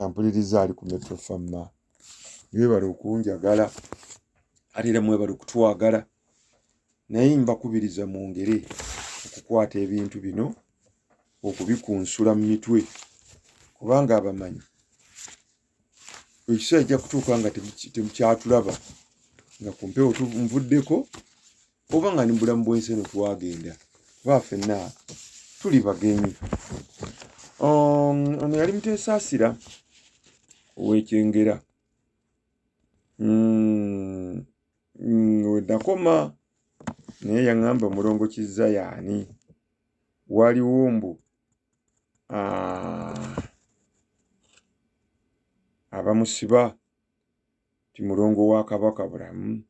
Ampuliriza ali ku Metro Famma, mwebale okunjagala ate era mwebale okutwagala, naye mbakubiriza mwongere okukwata ebintu bino okubikunsula mu mitwe, kubanga abamanyi ekiseera kijja kutuuka nga temukyatulaba nga ku mpewo nvuddeko oba nga ni bulamu bw'ensi eno twagenda, kuba ffenna tuli bagenyi. Ono yali Muteesaasira ow'Ekyengera. We nakoma naye yaŋŋamba Mulongo Kizza y'ani? Waliwo mbu abamusiba nti mulongo wa Kabaka Bulamu.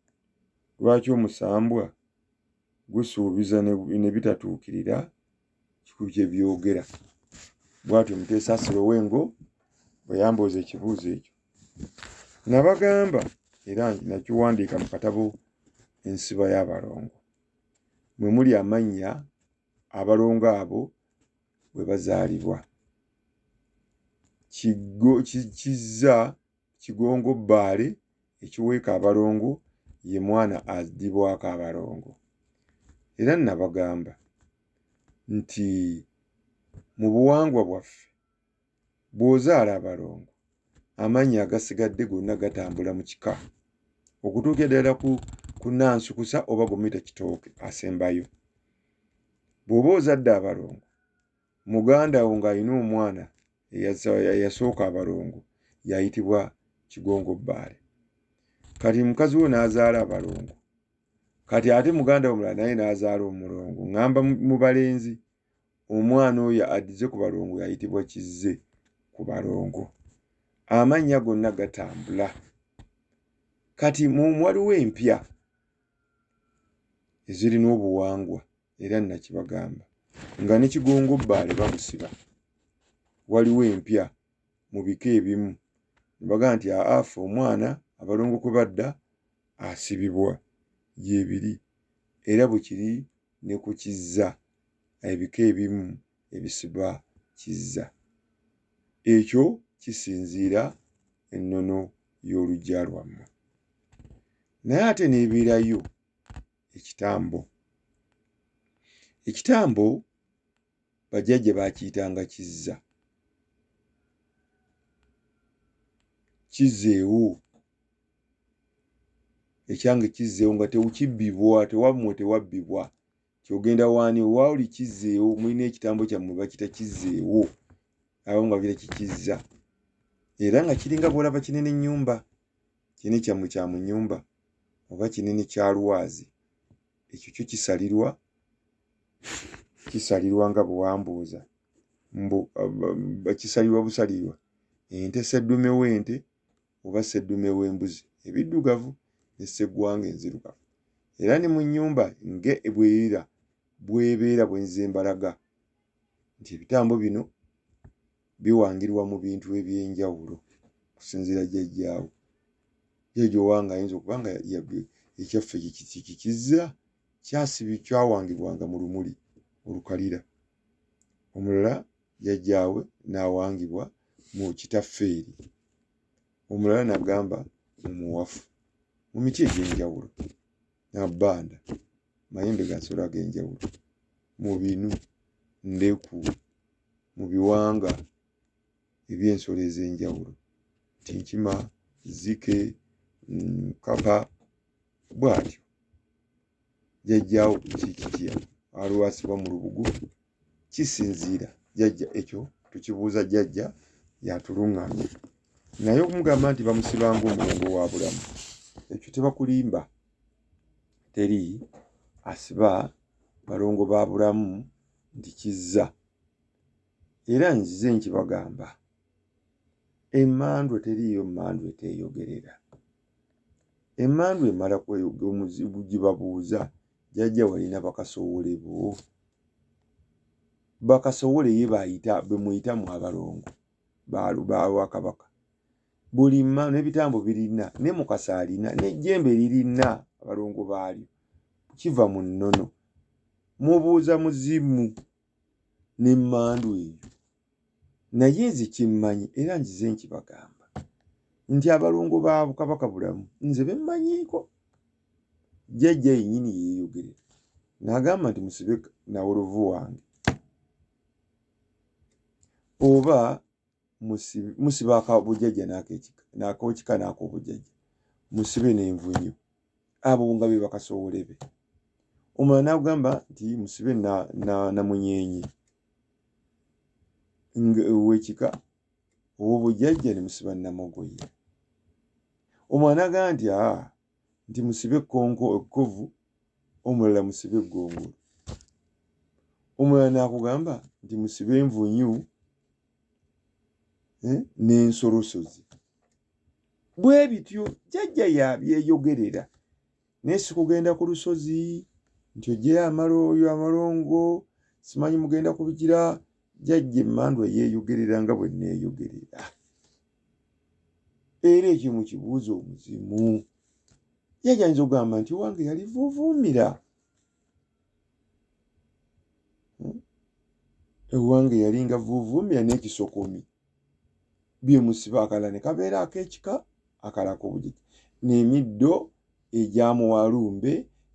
Lwaki omusambwa gusuubiza ne bitatuukirira kikulu kye byogera? Bw'atyo Muteesaasira ow'Engo bwe yambuuza ekibuuzo ekyo. Nabagamba era nakiwandiika mu katabo Ensiba y'Abalongo. Mwe muli amannya abalongo abo bwe bazaalibwa. Kizza Kigongo Bbaale ekiweeka abalongo ye mwana addibwako abalongo. Era nabagamba nti mu buwangwa bwaffe bw'ozaala abalongo amannya agasigadde gonna gatambula mu kika okutuukira ddala ku Nansukusa oba gwe muyita Kitooke asembayo. Bw'oba ozadde abalongo muganda wo ng'alina omwana eyasooka abalongo y'ayitibwa Kigongo Bbaale. Kati mukazi wo n'azaala abalongo, kati ate muganda wo omulala naye n'azaala omulongo. Ŋŋamba mu balenzi omwana oyo addize ku balongo y'ayitibwa Kizze ku balongo. Amannya gonna gatambula. Kati waliwo empya ezirina obuwangwa era nakibagamba nga ne Kigongo Bbaale bamusiba. Waliwo empya mu bika ebimu ne bagamba nti aa ffe omwana abalongo kwe badda asibibwa. Gyebiri era bwe kiri ne ku Kizza, ebika ebimu ebisiba Kizza. Ekyo kisinziira ennono y'oluggya lwammwe. Naye ate n'ebeerayo ekitambo. Ekitambo bajjajja baakiyitanga Kizza. Kizzeewo. Ekyange kizzeewo nga tewukibbibwa, tewammwe tewabbibwa. Ky'ogenda waani waali kizzeewo, mulina ekitambo kyammwe bakiyita kizzeewo. Abamu nga bakiyita kikizza. Era nga kiringa bw'olaba kinene nnyumba. Kinene kyammwe kya mu nnyumba oba kinene kya lwazi. Ekyo kyo kisalirwa, kisalirwa nga bwe wambuuza mbu kisalirwa busalirwa ente sseddume w'ente oba sseddume w'embuzi ebiddugavu ne sseggwanga enzirugavu. Era ne mu nnyumba nge bw'era bw'ebeera bwe nzize mbalaga nti ebitambo bino biwangirwa mu bintu eby'enjawulo okusinziira jjajjaawo. Jjajja owange ayinza okuba nga ekyaffe kikizza kyasibi kyawangibwanga mu lumuli olukalira. Omulala jjajjaawe n'awangibwa mu kitaffeeri. Omulala n'agamba mu muwafu. Mu miti egy'enjawulo. Nabbanda, mayembe ga nsolo ag'enjawulo. Mu binu, ndeku, mu biwanga eby'ensolo ez'enjawulo. Nti nkima, zzike, kkapa, bw'atyo. Jjajjaawo kiki alwasibwa mu lubugo kisinziira jjajja ekyo tukibuuza jjajja y'atulung'amya. Naye okumugamba nti bamusiba ng'omulongo wa Bulamu ekyo tebakulimba. Teri asiba balongo ba Bulamu nti kizza. Era nzize nkibagamba emmandwa teriiyo mmandwa eteeyogerera. Emmandwa emala gibabuuza jjajja walina bakasowole bo? Bakasowole ye bayita be muyita mu abalongo ba Kabaka. Buli n'ebitambo birina ne Mukasa alina n'ejjembe lirina abalongo baalyo. Kiva mu nnono. Mubuuza muzimu n'emmandwa eyo. Naye nze kyemmanyi era nzize nkibagamba nti abalongo ba Kabaka Bulamu nze bemmanyiiko, jjajja yennyini yeeyogerera n'agamba nti musibe nawolovu wange oba musiba akabujjajja n'akekika n'akokika n'akobujjajja musibe n'envunyu abo nga be bakasowole be. Omulala n'agamba nti musibe namunyeenye ow'ekika ow'obujjajja ne musiba namugoye. Omulala n'agamba nti aa nti musibe ekkonko ekkovu, omulala musibe eggongolo. Omulala n'akugamba nti musibe envunyu eh, n'ensolosozi. Bwe bityo jjajja yabyeyogerera naye sikugenda ku lusozi nti oggyeyo amalooyo amalongo simanyi mugenda kubigira jjajja emmandwa yeeyogerera nga bwe neeyogerera era ekyo mukibuuza omuzimu jjajja ayinza okugamba nti owange yali vuuvuumira Ewange yalinga vuuvuumira n'ekisokomi byemusiba akalala ne kabeera ak'ekika akalala k'obujiji n'emiddo egya muwalumbe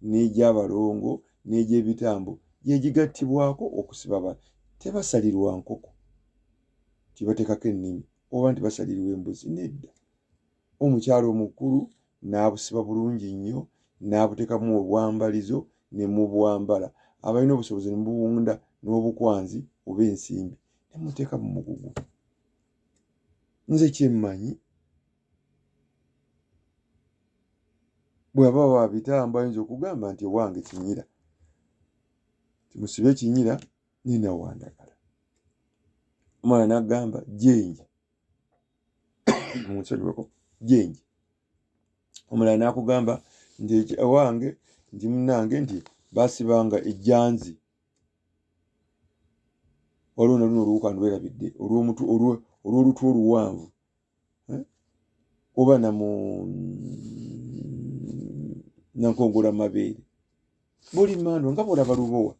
n'egy'abalongo n'egy'ebitambo gye gigattibwako okusiba aba tebasalirwa nkoko nti bateekako ennimi oba nti basalirwa embuzi nedda. Omukyala omukulu n'abusiba bulungi nnyo n'abuteekamu obwambalizo ne mubwambala. Abalina obusobozi ne mubuwunda n'obukwanzi oba ensimbi ne muteeka mu mugugu. Nze kye mmanyi bw'aba wa bitambo ayinza okugamba nti owange kinyira, timusibe kinyira nina wandagala. Omwana n'agamba jenje munsonyiweko jenje. Omulala n'akugamba nti owange nti munnange nti basibanga ejjanzi waliwo na luno oluwuka ndwerabidde olw'olutwe oluwanvu eh? oba namu nankongola mabeere buli mandwa nga bwolaba lubowa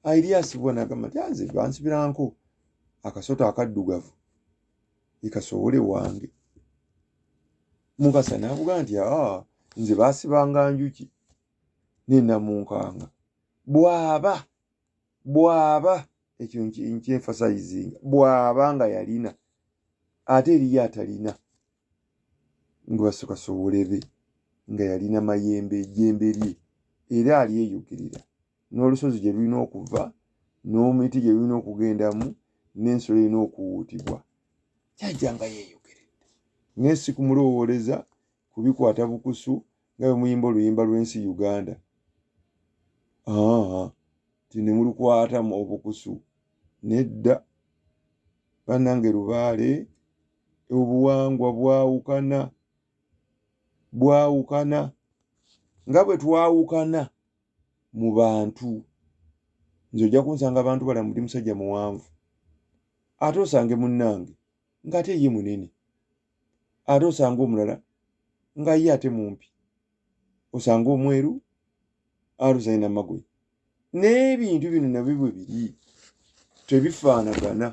airiasibwa nagamba nti anze ah, bansibiranko akasota akaddugavu ekasobole wange mukasa navuga nti aa ah, nze basibanga njuki nenamunkanga bwaba bwaba ekyo nkyenfasayizinga bwaba nga yalina ate eriyo atalina nga basikasobolebe nga yalina mayembe ejjembe lye era alyeyogerera n'olusozi gye lulina okuva n'omiti gye lulina okugendamu n'ensolo erina okuwuutibwa kyajja nga yeeyogeredde naye si kumulowooleza kubikwata bukusu nga bwe muyimba oluyimba lw'ensi Uganda aa ti ne mulukwatamu obukusu nedda bannange lubaale obuwangwa bwawukana bwawukana nga bwe twawukana mu bantu nze ojja kunsanga abantu balamu ndi musajja muwanvu ate osange munnange ng'ate ye munene ate osanga omulala nga ye ate mumpi osanga omweru ate osange namagoye n'ebintu bino nabyo bwe biri tebifaanagana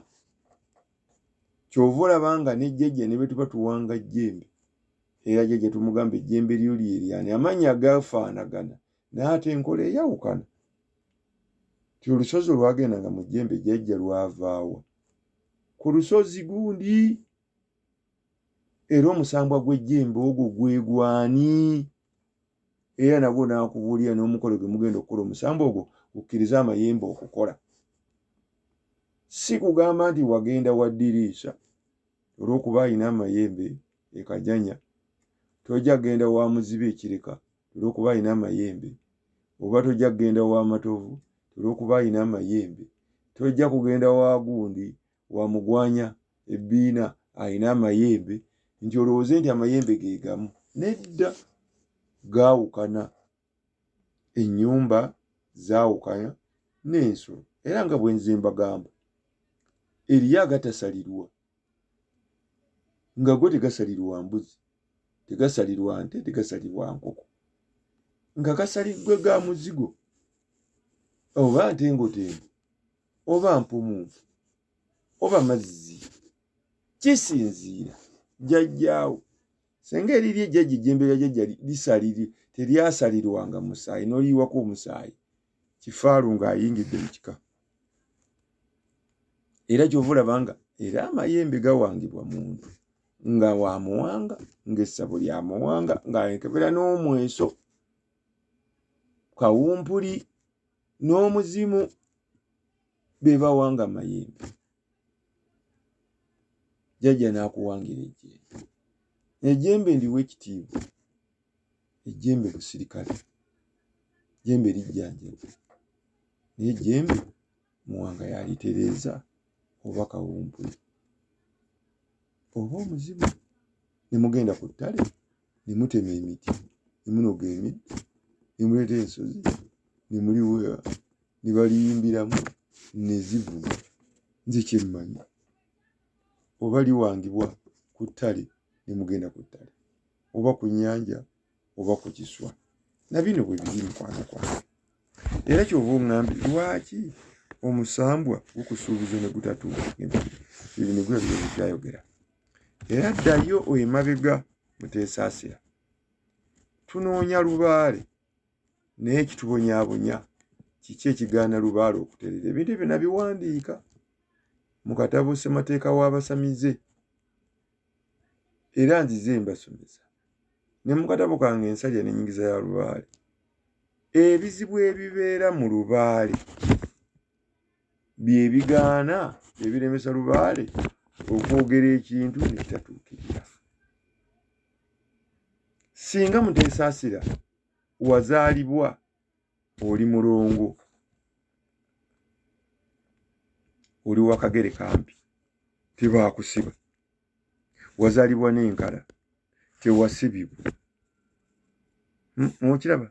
kyova olaba nga ne jjajja ne bwe tuba tuwanga jjembe era jjajja tumugamba ejjembe lyo lyeryani amannya gafaanagana naye ate enkola eyawukana ti olusozi olwagendanga mu jjembe jjajja lwavaawa ku lusozi gundi era omusambwa gw'ejjembe ogwo gwegwani era nagwo n'akubuulira n'omukolo gwe mugenda okukola omusambwa ogwo gukkirize amayembe okukola si kugamba nti wagenda wa diriisa olw'okuba alina amayembe e Kajanya tojja kugenda wa muzibe e Kireka olw'okuba alina amayembe oba tojja kugenda wa Matovu olw'okuba alina amayembe tojja kugenda wa gundi wa Mugwanya ebbiina alina amayembe nti olowooze nti amayembe ge gamu nedda gaawukana ennyumba zaawukana n'ensolo era nga bwe nze mbagamba eriyo agatasalirwa nga go tegasalirwa mbuzi tegasalirwa nte tegasalirwa nkoko nga gasalirwa ga muzigo oba ntengotengo oba mpumunfu oba mazzi. Kisinziira jjajjaawo senga erirye jjajja ejjembe lya jjajja lisaliri teryasalirwanga musaayi n'oliyiwako omusaayi kifaalu ng'ayingidde mu kika era kyova olaba nga era amayembe gawangibwa muntu nga wa muwanga ng'essabo lya muwanga ng'ekebera n'omweso kawumpuli n'omuzimu be bawanga amayembe jjajja n'akuwangira ejjembe ejjembe ndiwa ekitiibwa ejjembe busirikale jjembe lijjanjaba naye ejjembe muwanga yalitereeza oba kawumpuli oba omuzimu ne mugenda ku ttale ne mutema emiti ne munoga emiddo ne muleeta ensozi ne muliwa ne baliyimbiramu ne zivuga nze kyemmanyi oba liwangibwa ku ttale ne mugenda ku ttale oba ku nnyanja oba ku kiswa na bino bwe biri mukwano gwange era kyova oŋŋambye lwaki omusambwa gukusuubiza ne gutatuuka nebiguyagera era ddayo emabega muteesaasira tunoonya lubaale naye kitubonyabonya kiki ekigaana lubaale okuterera ebintu ebyo nabiwandiika mu katabo ssemateeka w'abasamize era nzize mbasomesa ne mu katabo kange ensalya n'enyingiza ya lubaale ebizibu ebibeera mu lubaale bye bigaana ebiremesa lubaale okwogera ekintu ne kitatuukirira singa muteesaasira wazaalibwa oli mulongo oli wakagere kampi tebaakusiba wazaalibwa n'enkala tewasibibwa okiraba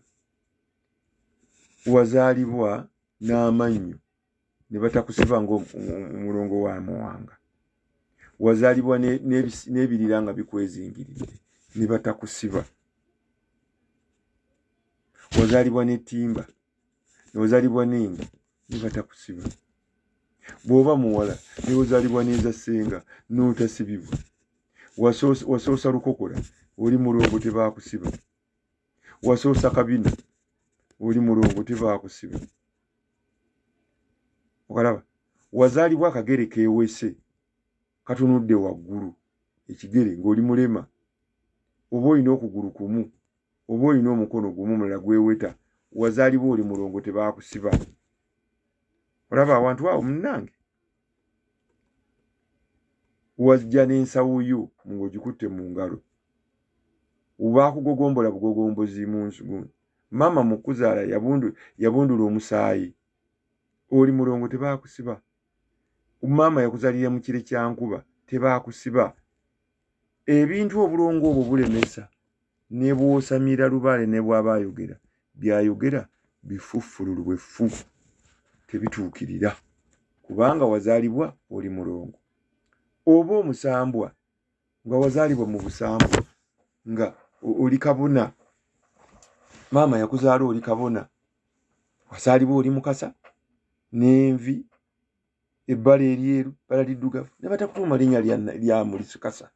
wazaalibwa n'amannyo ne batakusiba ng'omulongo wa muwanga wazaalibwa n'ebirira nga bikwezingiridde ne batakusiba wazaalibwa n'ettimba newazaalibwa n'engo ne batakusiba bw'oba muwala newozaalibwa n'eza ssenga n'otasibibwa wasoosa lukokola oli mulongo tebaakusiba wasoosa kabina oli mulongo tebaakusiba okalaba wazaalibwa akagere keewese katunudde waggulu ekigere ng'oli mulema oba olina okugulu kumu oba olina omukono gumu omulala gweweta wazaalibwa oli mulongo tebaakusiba olaba awantu awo munnange wajja n'ensawo yo ng'ogikutte mu ngalo baakugogombola bugogombozi mu nsugundi maama mu kuzaala yabundula omusaayi oli mulongo tebaakusiba maama yakuzaalira mu kire kya nkuba tebaakusiba ebintu obulongo obwo bulemesa ne bw'osamira lubaale ne bw'aba ayogera by'ayogera bifuffululu bwe ffu tebituukirira kubanga wazaalibwa oli mulongo oba omusambwa nga wazaalibwa mu busambwa nga oli kabona maama yakuzaala oli kabona wazaalibwa oli mukasa n'envi ebbala eryeru bbala liddugavu ne batakutuuma linnya lya mulisukasa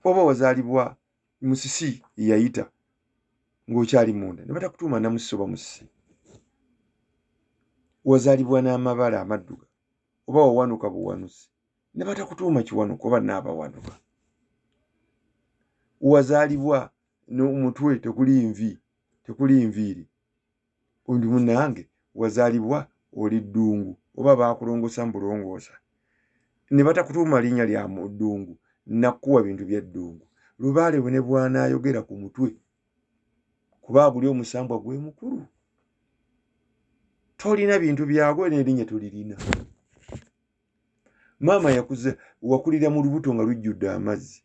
oba wazaalibwa musisi eyayita ng'okyali munda ne batakutuuma namusisi oba musisi wazaalibwa n'amabala amadduga oba wawanuka buwanusi ne batakutuuma kiwanuka oba naabawanuka wazaalibwa n'omutwe tekuli nvi tekuli nviiri Ondi munange wazalibwa oli ddungu oba baakulongosa mbulongoosa ne batakutuuma linnya lya mu ddungu nakkuwa bintu bya ddungu lubaale bwe ne bw'anaayogera ku mutwe kuba guli omusambwa gwe mukulu tolina bintu byagwo n'erinnya tolirina maama yakuze wakulira mu lubuto nga lujjudde amazzi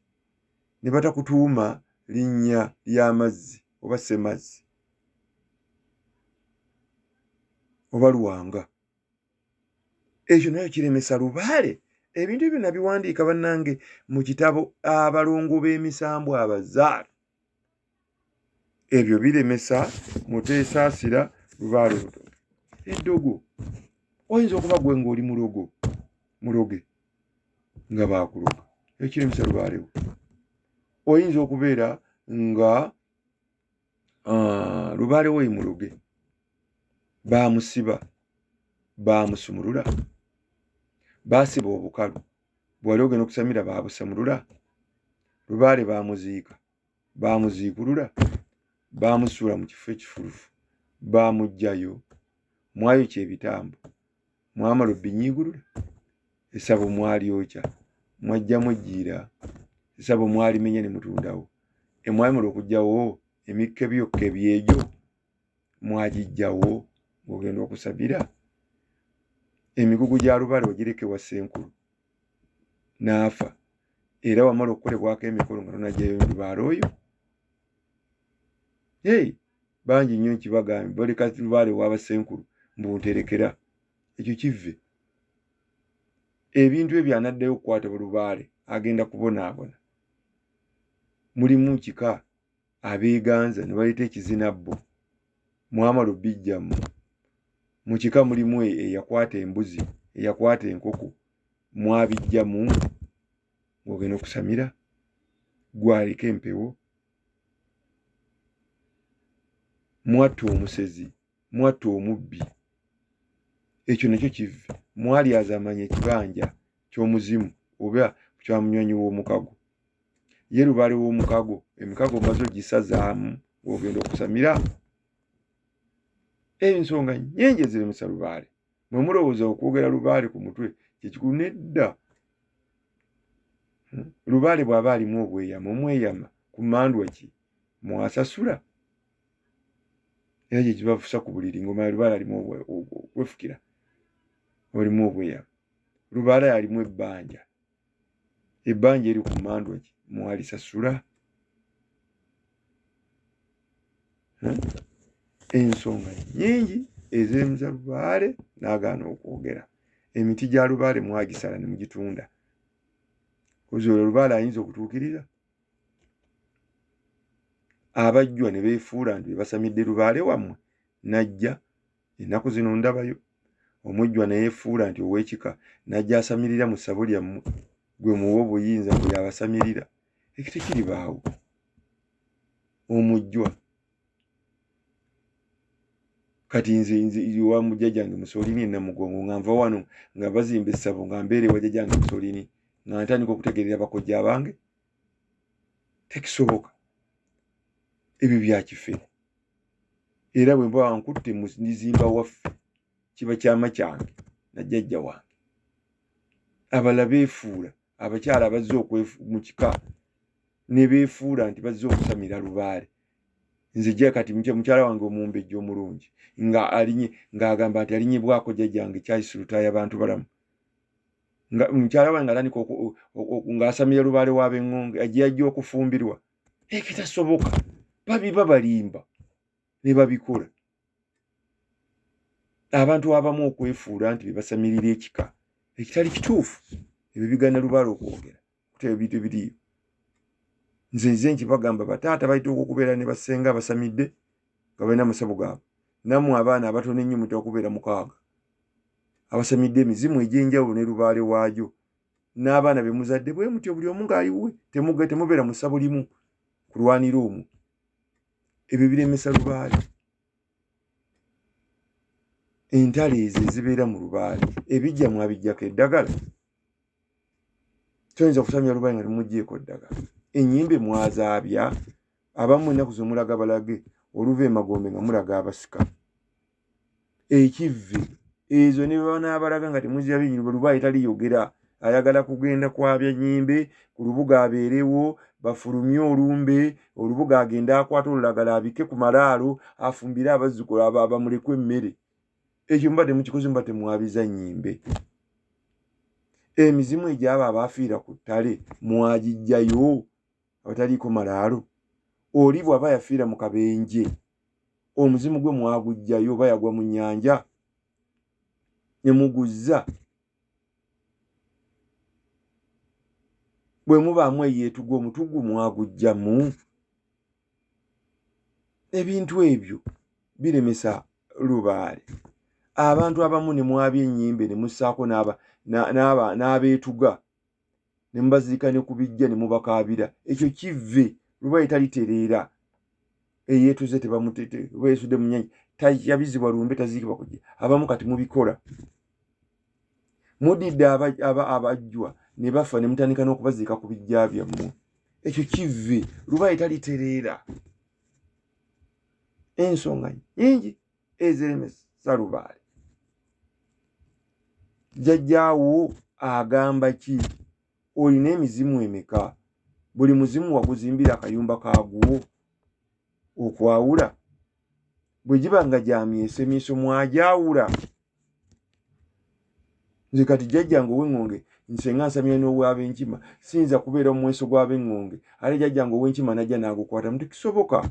ne batakutuuma linnya ly'amazzi oba ssemazzi oba lwanga ekyo nayo kiremesa lubaale ebintu ebyo nabiwandiika bannange mu kitabo abalongo b'emisambwa abazaale ebyo biremesa muteesaasira lubaale luto eddogo oyinza okuba gwe ng'oli mulogo muloge nga baakuloga. Ekiremesa lubaalewo oyinza okubeera nga lubaalewo ye muloge, baamusiba, baamusumulula, baasiba obukalu, bwewali ogenda okusamira baabusamulula, lubaale baamuziika, baamuziikulula, baamusuula mu kifo ekifulufu, baamuggyayo, mwayokya ebitambo, mwamala obinyiigulula, essabo mwalyokya, mwaggyamu ejjiira, essabo mwalimenya ne mutundawo, emwamala okuggyawo emikkebyokkebi egyo mwagiggyawo ng'ogenda okusabira emigugu gya lubaale wagireka ewa ssenkulu n'afa era wamala okukolebwako emikolo nga tonagyayo lubaale oyo. Hey, bangi nnyo nkibagambye baleka lubaale waba ssenkulu mbu nterekera ekyo kivve ebintu ebyo anaddayo okukwata bulubaale agenda kubonaabona. Mulimu kika abeeganza ne baleeta ekizina bbo mwamala obijjamu mu kika mulimu eyakwata embuzi eyakwata enkoko mwabijjamu ng'ogenda okusamira gwaliko empewo mwatta omusezi mwatta omubbi ekyo nakyo kivve mwalyazaamanya ekibanja ky'omuzimu oba kya munywanyi w'omukago ye lubaale w'omukago emikago omaze ogisazaamu ng'ogenda okusamira ensonga nyingi eziremesa lubaale mwe mulowooza okwogera lubaale ku mutwe kyekikulu nedda. Lubaale bw'aba alimu obweyama omweyama ku mandwa ki mwasasula era kyekibafusa ku buliri ng'omanya lubaale alimu okwefukira olimu obweyama lubaale alimu ebbanja ebbanja eri ku mandwa ki mwalisasula. Ensonga nyingi ez'emiza lubaale n'agaana okwogera. Emiti gya lubaale mwagisala ne mugitunda kozi olwo lubaale ayinza okutuukirira abajjwa ne beefuula nti bebasamidde lubaale wammwe najja ennaku zino ndabayo omujjwa neyefuula nti ow'ekika najja asamirira mu ssabo lyammwe gwe muwa obuyinza mbu yabasamirira ekyo tekiribaawo omujjwa kati nze nze wa mujjajjange Musolini e Namugongo nga nva wano nga bazimba essabo nga mbeera ewa jjajjange Musolini nga ntandika okutegeerera bakojja abange tekisoboka ebyo bya kifere era bwe mba nkutte ndizimba waffe kiba kyama kyange na jjajja wange abalala beefuula abakyala abazze mu kika ne beefuula nti bazze okusamira lubaale nze jja kati mukyala wange omumbejja omulungi nga alinye ng'agamba nti alinyibwako jjajjange Charles Lutaaya bantu balamu nga mukyala wange atandika ng'asamira lubaale w'ab'eŋŋonge ajja yajja okufumbirwa ekitasoboka babiba balimba ne babikola abantu abamu okwefuula nti bebasamirira ekika ekitali kituufu ebyo bigana lubaale okwogera kutya ebintu ebiriyo nze nze nkibagamba bataata balituuka okubeera ne basenga abasamidde nga balina amasabo gaabwe nammwe abaana abatono ennyo mutera okubeera mukaaga abasamidde emizimu egy'enjawulo ne lubaale waagyo n'abaana be muzadde bwe mutyo buli omu ng'aliwe temubeera mu ssabo limu kulwanira omwo ebyo biremesa lubaale entalo ezo ezibeera mu lubaale ebijja mwabijjako eddagala toyinza kusamya lubaale nga temuggyeko ddagala ennyimbe mwazaabya abamu ennaku zino mulaga balage oluva emagombe nga mulaga abasika ekivve ezo ne banaabalaga nga temuzirabye lubaale taliyogera ayagala kugenda kwabya nyimbe ku lubuga abeerewo bafulumye olumbe olubuga agende akwate olulagala abike ku malaalo afumbire abazzukulu bamulekwa emmere ekyo muba temukikoze muba temwabiza nyimbe emizimu egyabo abaafiira ku ttale mwagijjayo abataliiko malaalo oli bw'aba yafiira mu kabenje omuzimu gwe mwagujjayo oba yagwa mu nnyanja ne muguzza bwe mubaamu eyeetuga omutugu mwagujjamu ebintu ebyo biremesa lubaale abantu abamu ne mwabya ennyimbe ne mussaako n'abeetuga. Ne mubaziika ne ku bijja ne mubakaabira. Ekyo kivve, lubaale talitereera. Eyeetuze tebamutete, oba yeesudde mu nnyanja tayabizibwa lumbe, taziikibwa kujja. Abamu kati mubikola. Mudidde abajjwa ne bafa ne mutandika n'okubaziika ku bijja byammwe. Ekyo kivve, lubaale talitereera. Ensonga nyingi eziremesa lubaale. Jjajjaawo agamba ki? Olina emizimu emeka? Buli muzimu waguzimbira akayumba kaagwo okwawula? Bwe giba nga gya myeso, emyeso mwagyawula? Nze kati jjajjange ow'eŋŋonge nsenga nsamira n'ow'abenkima, siyinza kubeera mu mweso gw'abeŋŋonge ate jjajjange ow'enkima n'ajja n'agukwatamu, tekisoboka.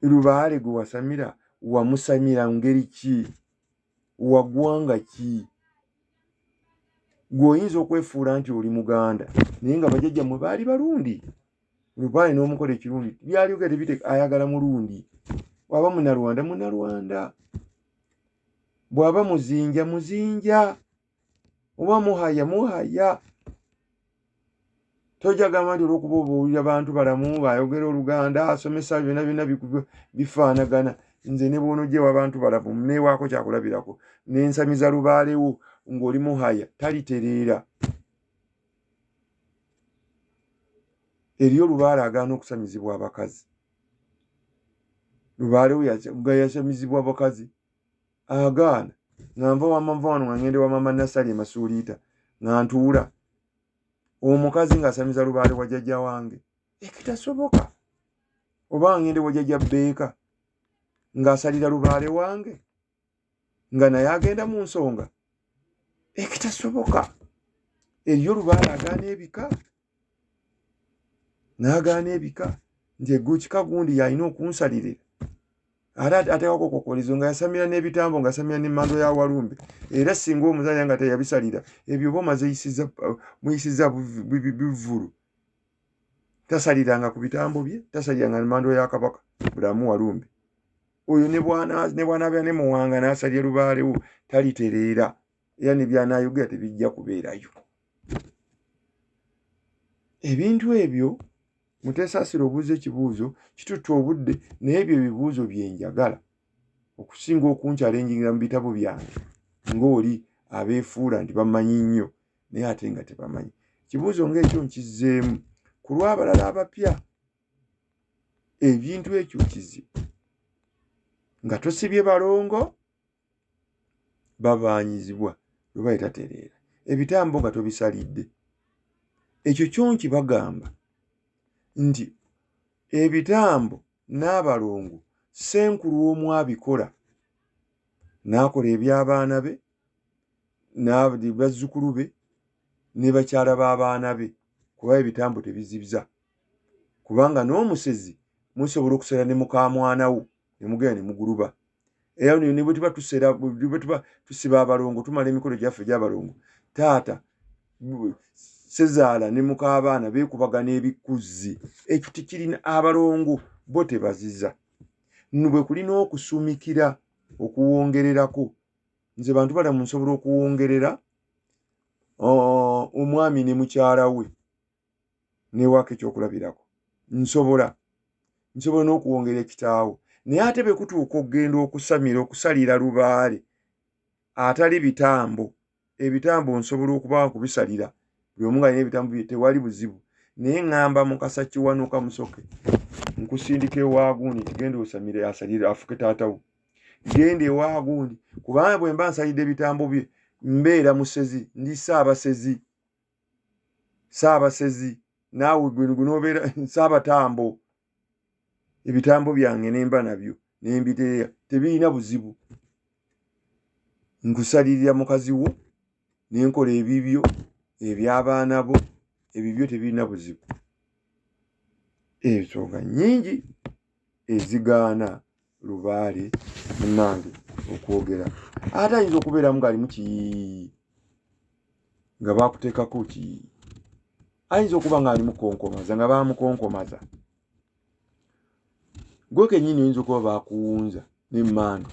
Lubaale gwe wasamira wamusamira ngeri ki? Wa ggwanga ki? Gwe oyinza okwefuula nti oli Muganda naye nga bajjajjammwe baali Barundi. Lubaale n'omukola ekirundi byalyoka tebite ayagala Murundi. Bw'aba Munarwanda, Munarwanda. Bw'aba Muzinja, Muzinja. Oba Muhaya, Muhaya. Tojja gamba nti olw'okuba obuulira bantu balamu bayogera Oluganda, asomesa byonna byonna bifaanagana. Nze ne bw'onojja ewa bantu balamu neewaako kyakulabirako ne nsamiza lubaale wo ng'oli Muhaya, talitereera. Eriyo lubaale agaana okusamizibwa abakazi. Lubaale we nga yasamizibwa abakazi agaana. Nga nva wama nva wano nga ngenda ewa maama Nassali e Masuuliita nga ntuula omukazi ng'asamiza lubaale wa jjajja wange, ekitasoboka. Oba ngende wa jjajja Bbeeka ng'asalira lubaale wange nga naye agenda mu nsonga, ekitasoboka. Eriyo lubaale agaana ebika, n'agaana ebika nti egukika gundi y'alina okunsalirira, ate ateekako okokolizo nga yasamira n'ebitambo, nga yasamira n'emmando ya Walumbe. Era singa omuzanya nga teyabisalira ebyo, oba omaze muyisiza bivvulu. Tasaliranga ku bitambo bye, tasaliranga mmando ya Kabaka Bulamu Walumbe oyo. Ne bw'anaabeera ne Muwanga n'asalira lubaalewo, talitereera, era ne by'anaayogera tebijja kubeerayo. Ebintu ebyo Muteesaasira obuuza ekibuuzo kitutte obudde, naye ebyo ebibuuzo bye njagala okusinga okunkyalenjingira mu bitabo byange ng'oli abeefuula nti bamanyi nnyo naye ate nga tebamanyi. Ekibuuzo ng'ekyo nkizzeemu ku lw'abalala abapya. Ebintu ekyo kizibu nga tosibye balongo babaanyizibwa lubaale tatereera, ebitambo nga tobisalidde. Ekyo kyo nkibagamba nti ebitambo n'abalongo ssenkulu omu abikola n'akola eby'abaana be bazzukulu be ne bakyala b'abaana be, kuba ebitambo tebizibza, kubanga n'omusezi musobola okusera ne mukaamwana wo ne mugenda ne muguluba. Era ne bwe tuba tusera, bwe tuba tusiba abalongo, tumala emikolo gyaffe egy'abalongo, taata sezaala ne mukaabaana beekubagana ebikuzzi. Ekyo tekirina, abalongo bo tebaziza. Bwe kulina okusumikira okuwongererako, nze bantu balamu nsobola okuwongerera omwami ne mukyala we newaako ekyokulabirako, nsobola n'okuwongera ekitaawo, naye ate bwe kutuuka okugenda okusamira okusalira lubaale atali bitambo, ebitambo nsobola okuba nkubisalira buli omu ng'alina ebitambo bye, tewali buzibu. Naye ŋŋamba Mukasa Kiwanuka Musoke, nkusindika ewa gundi nti genda osamire asalire afuke taata wo, genda ewa gundi, kubanga bwe mba nsalidde ebitambo bye mbeera musezi, ndi ssaabasezi, ssaabasezi, naawe gwe gunoobeera ssaabatambo. Ebitambo byange ne mba nabyo ne mbiteeya tebirina buzibu, nkusalirira mukazi wo ne nkola ebibyo eby'abaana bo, ebibyo tebirina buzibu. Ensonga nnyingi ezigaana lubaale munnange okwogera. Ate ayinza okubeeramu ng'alimu kiyiiyi nga baakuteekako kiyiiyi, ayinza okuba ng'alimu konkomaza nga baamukonkomaza. Gwe kennyini oyinza okuba baakuwunza n'emmandu.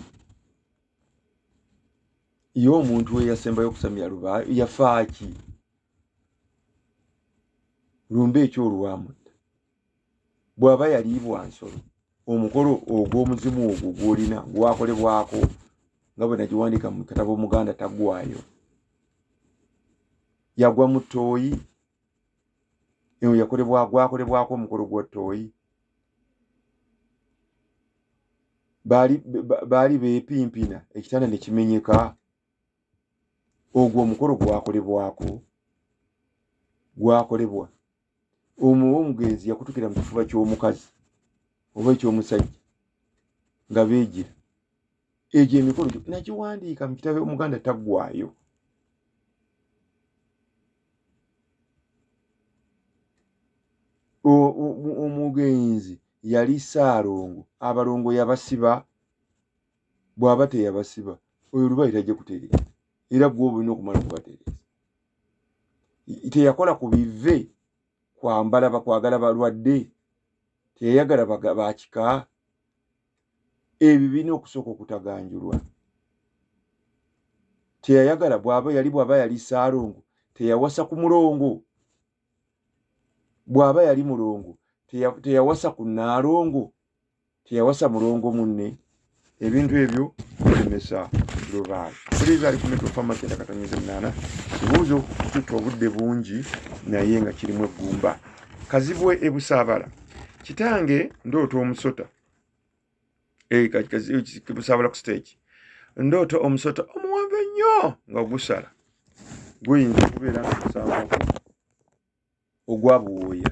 Ye omuntu eyasembayo okusamira lubaale yafa ki? Lumbe ekyolwamutta bw'aba yaliibwa nsolo, omukolo ogw'omuzimu ogwo gw'olina gwakolebwako nga bwe nagiwandiika mu katabo Omuganda taggwaayo. Yagwa mu ttooyi, eyo yakolebwa gwakolebwako omukolo gwa ttooyi. Baali baali beepimpina ekitanda ne kimenyeka, ogwo omukolo gwakolebwako gwakolebwa. Omuwa omugenzi yakutukira mu kifuba ky'omukazi oba eky'omusajja nga beegira. Egyo emikolo gyo nagiwandiika mu kitabo Omuganda taggwaayo. Omugenzi yali Ssaalongo, abalongo yabasiba? Bw'aba teyabasiba, oyo lubaale tajja kutereera, era ggwe oba olina okumala okubatereeza. Teyakola ku bive kwambala bakwagala balwadde, teyayagala bakika. Ebyo birina okusooka okutaganjulwa. Teyayagala bw'aba yali bw'aba yali Ssaalongo teyawasa ku mulongo, bw'aba yali mulongo teyawasa ku nnaalongo, teyawasa mulongo munne. Ebintu ebyo bilemesa lubaale. Pulizi ali ku Metro Pharmacy endakatonyeze munaana. Kibuuzo kitutta obudde bungi naye nga kirimu eggumba. Kazibwe e Busaabala. Kitange ndoota omusota. Eh, Busaabala ku stage. Ndoota omusota omuwanvu ennyo nga gusala. Guyinza okubeera nga musanvu ogwa buwooya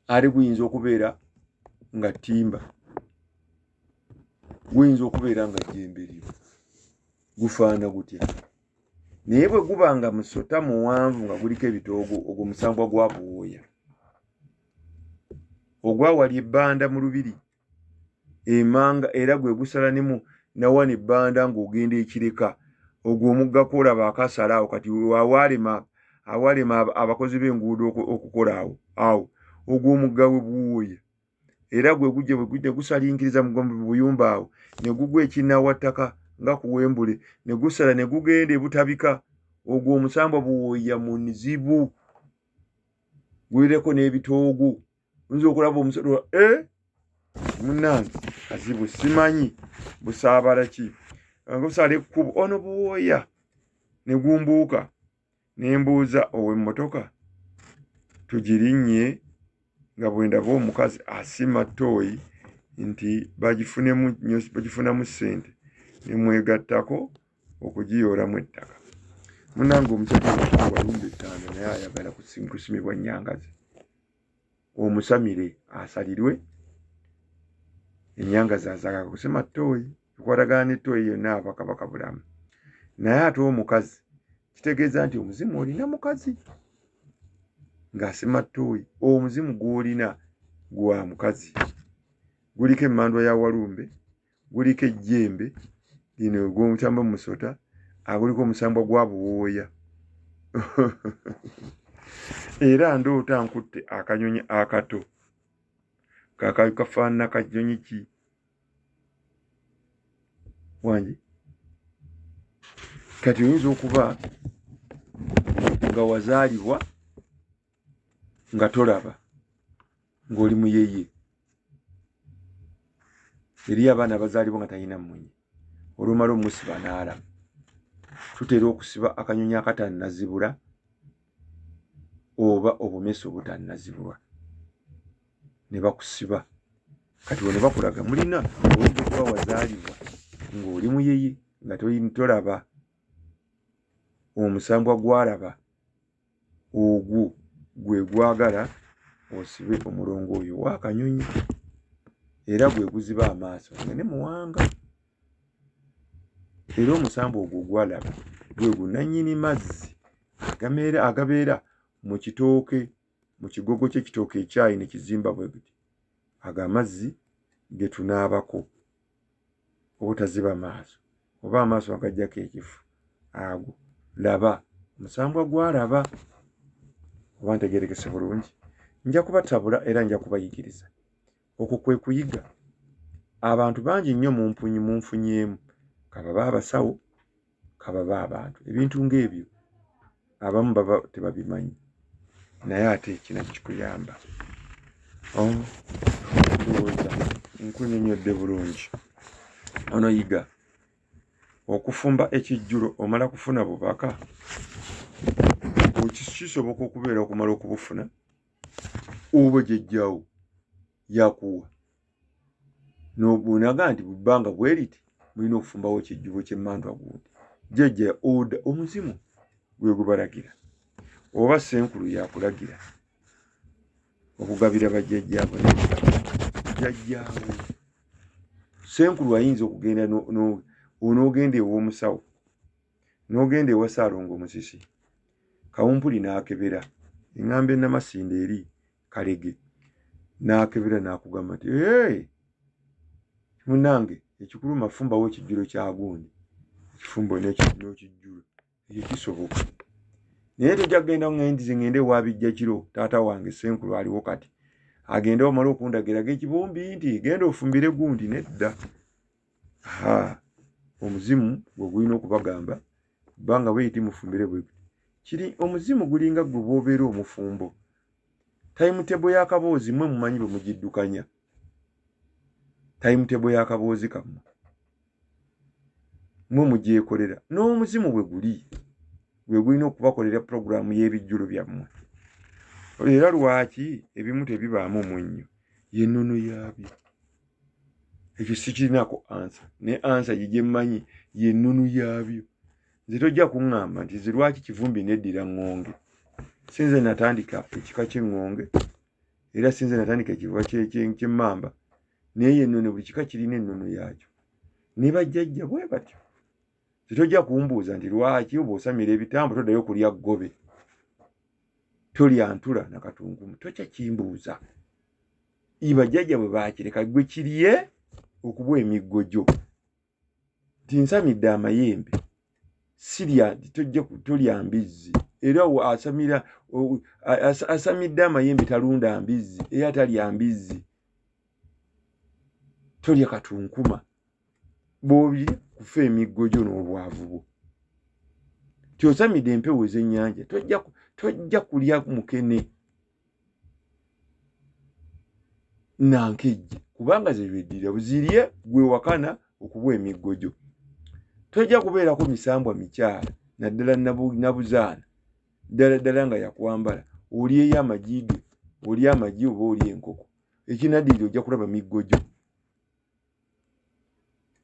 ate guyinza okubeera nga ttimba, guyinza okubeera nga jjembe lyo, gufaana gutya? Naye bwe guba nga musota muwanvu nga guliko ebitoogo, ogwo musambwa gwa buwooya ogwawali ebbanda mu lubiri emanga, era gwe gusala ne mu nawano ebbanda ng'ogenda ekireka ogwo omugga kwolaba akasala awo kati awalema awalema abakozi b'enguudo okukola awo awo ogwo omugga we buwooya era gwe gujja bwe gujja gusalinkiriza mu buyumba awo ne gugwa ekinnawattaka nga ku Wembule ne gusala ne gugenda ebutabika ogwo omusambwa buwooya muzibu gulireko n'ebitoogo oyinza okulaba omusota e eh? munange kazibu simanyi busaabala ki nga busaala ekkubo ono buwooya ne gumbuuka ne mbuuza ow'emmotoka tugirinnye nga bwe ndaba omukazi asima ttooyi nti bagifunemu nnyo bagifunamu ssente ne mwegattako okugiyoolamu ettaka. Munnange omusajja walumba ettaano naye ayagala kusimibwa nnyangazi. Omusamire asalirwe ennyangazi azaagala kusima ttooyi ekwatagana ne ttooyi yonna aba Kabaka Bulamu. Naye ate omukazi kitegeeza nti omuzimu olina mukazi ng'asima ttooyi, omuzimu gw'olina gwa mukazi guliko emmandwa ya Walumbe guliko ejjembe lino ogw'omusambwa musota aguliko omusambwa gwa buwooya era ndoota nkutte akanyonyi akato kakabi kafaanana kanyonyi ki wangi kati oyinza okuba nga wazaalibwa nga tolaba ng'oli muyeye eriyo abaana abazaalibwa nga talina mmunye olumala omusiba n'alaba tutera okusiba akanyonyi akatannazibula oba obumese obutannazibulwa ne bakusiba kati wano bakulaga mulina oyinza okuba wazaalibwa ng'oli muyeye nga tolaba omusambwa gwalaba ogwo gwe gwagala osibe omulongo oyo ow'akanyonyi era gwe guziba amaaso nga ne muwanga era omusambwa ogwo gwalaba gwe gunannyini mazzi agameera agabeera mu kitooke mu kigogo ky'ekitooke ekyayi ne kizimba bwe guti ago amazzi ge tunaabako obutaziba maaso oba amaaso agajjako ekifu ago laba omusambwa gwalaba oba ntegerekese bulungi nja kubatabula era nja kubayigiriza okwo kwe kuyiga abantu bangi nnyo mumpunyi munfunyeemu Kababe abasawo, kababe abantu, ebintu ng'ebyo abamu baba tebabimanyi, naye ate kina kikuyamba. Oh, ndowooza nkunyonyodde bulungi. Ono yiga okufumba ekijjulo omala kufuna bubaka. Kisoboka okubeera okumala okubufuna oba jjajjaawo yakuwa nonaga nti bubbanga bwe riti mulina okufumbawo ekijjubo ky'emmandwa gundi. Jjajja oda omuzimu gwe gubalagira oba ssenkulu yakulagira okugabira bajjajjaabo. Jjajjaawo ssenkulu ayinza okugenda onoogenda ew'omusawo, n'ogenda ewa Ssaalongo Musisi Kawumpuli n'akebera eŋŋamba eNamasindi eri Kalege, n'akebera n'akugamba nti ee munnange ekikuluma fumbawo ekijjulo kya gundi, ekifumbo n'okijjulo. Ekyo kisoboka, naye tojja kugenda ngendize ngende ewa Bijja kiro taata wange ssenkulu aliwo kati agende omale okundagiraga ekibumbi nti genda ofumbire gundi. Nedda, omuzimu gwe gulina okubagamba bbanga bweyiti mufumbire bwe kiri. Omuzimu gulinga gwe bw'obeera omufumbo, timetable y'akaboozi mwe mumanyi bwe mugiddukanya, timetable y'akaboozi kammwe mwe mugyekolera. N'omuzimu bwe guli gwe gulina okubakolera pulogulaamu y'ebijjulo byammwe. Era lwaki ebimu tebibaamu munnyo? Yennono yaabyo. Ekyo sikirinako ansa, naye ansa gye mmanyi yennono yaabyo. Nze tojja kuŋŋamba nti nze lwaki Kivumbi neddira ŋŋonge. Si nze natandika ekika ky'eŋŋonge, era si nze natandika ekivuba ky'emmamba, naye ennono, buli kika kirina ennono yaakyo, ne bajjajja bwe batyo. Nze tojja kumbuuza nti lwaki oba osamira ebitambo toddayo kulya ggobe, tolya ntula na katunkumu. Tojja kimbuuza. Bajjajja bwe baakireka, gwe kirye okubwa emiggo gyo. Nti nsamidde amayembe sirya, tojja tolya mbizzi. Era asamira asamidde amayembe talunda mbizzi, era talya mbizzi. Tolya katunkuma, bw'obirya kufa emiggo gyo n'obwavu bwo. Ti osamidde empewo ez'ennyanja, tojja kulya mukene nankejje, kubanga zebyeddira buzirye gwe wakana okubwa emiggo gyo. Tojja kubeerako misambwa mikyala, naddala nabuzaana ddala ddala nga yakwambala, olyeyo amagi ge, olye amagi oba olye enkoko, ekinaddirira ojja kulaba miggo gyo.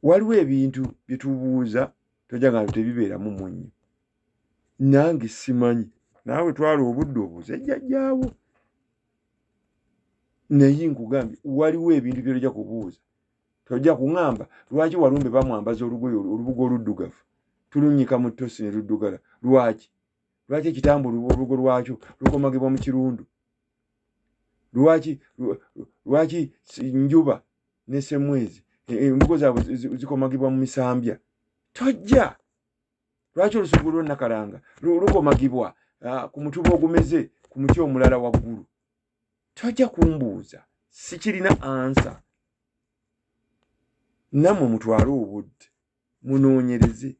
Waliwo ebintu bye tubuuza, tojja nga tebibeeramu munnyo. Nange simanyi, naawe twala obudde obuuze jjajjaawo. Naye nkugambye waliwo ebintu by'tojja kubuuza. Tojja kuŋŋamba lwaki Walumbe bamwambaza olugoye olubugo oluddugavu, tulunnyika mu ttosi ne luddugala. Lwaki lwaki ekitambo olubugo lwakyo lukomagibwa mu kirundu? Lwaki lwaki Njuba ne Ssemwezi embugo zaabwe zikomagibwa mu misambya? Tojja. Lwaki olusuku lwo Nakalanga lukomagibwa ku mutuba ogumeze ku muti omulala waggulu? Tojja kumbuuza, sikirina ansa. Nammwe mutwale obudde munoonyereze